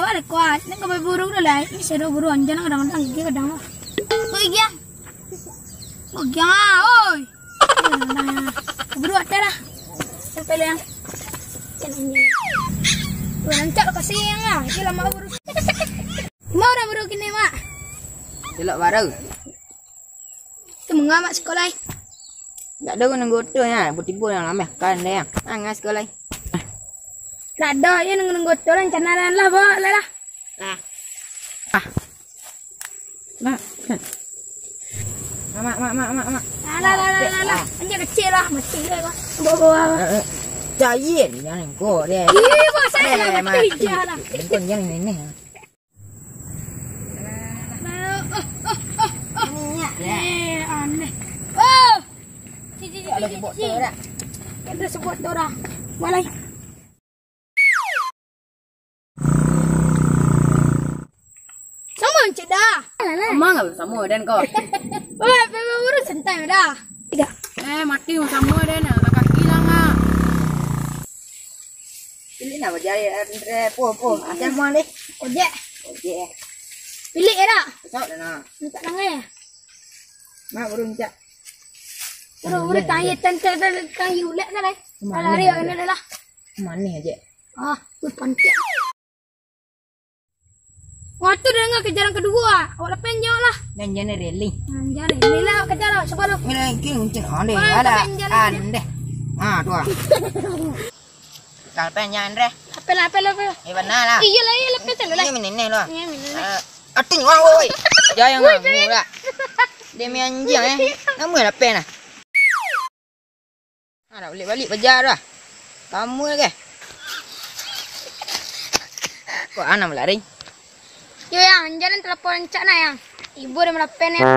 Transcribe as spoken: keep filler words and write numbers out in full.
Kuat, kuat. Ni kau baburu dulu lah. Ini seru buru anjing kadang-kadang gigi kadang. Oi, Giang. Oh, Giang ah, oi. Buru ada lah. Sampai lah yang. Wah, rancak kasih yang ah. Ini lama buru. Mau dah buru kini, Mak. Delok baru. Tu manga, Mak, sekolah, eh? Dak ado nunggu oto nya, tibo-tibo yang lameh kan deh. Angah sekolah, eh. Dak ado, iyo nunggu-nunggu oto lah, rencana lah, bawa lah lah. Lah. Ah. Nah. Mak, mak, mak, mak, mak, mak. Alah, lah, lah, lah, lah. Anjing kecil lah, mati lah, Mak. Bawa, bawa. Eh, eh. Cair, jangan kau deh. Ih, bos, saya Eh, mati mati. je lah. Kau jangan ini. Minyak, ya. Eh, aneh. Oh. Ci, ci, ci, Ada ci, sebut ci. tu, dak? Ada sebut tu, dah. Walai. Sama, Encik, dah. Alah, lah. Sama nggak sama, dan kau? Wah, memang urus santai, dah. Tidak. Eh, mati sama, dan. Kaki lah, nggak? Pilih nak bajai, Andre. Po, po. Asal mau deh. Ojek. Ojek. Pilih ya, dak? Besok dah, nah. Minta tangan ya? Mak, burung cak. Burung, burung, tangan, tangan, tangan, tangan, ulek dah, lah. Mana Lari aja? Kena dah lah. Mana aja? Ah, wih, pantik. Wah, tu dah dengar kejaran kedua. Awak lepen jawab lah. Jangan, jangan rally. Jangan rally lah, kejar lah, sabar lah. Ini lagi kuncin. Ande, Wah, ada. lepen jalan. Ande. Ah, tu ah. Kau lepen jangan, Andre. Lepen lah, lepen lah, lepen lah. Eh, benar lah. Iya lah, iya, lepen tu lah. Ini meneneh lah. Iya, meneneh. Eh, ating, wah, woi. Jangan Woi, ngamu jangan. lah. Demi anjing, eh. Nama lepen lah. Ah, nak balik-balik bajar lah. Kamu lagi. Kok anak melari? Yo, Yang, jalan telepon Encak nak, Yang. Ibu dah melapen, Yang.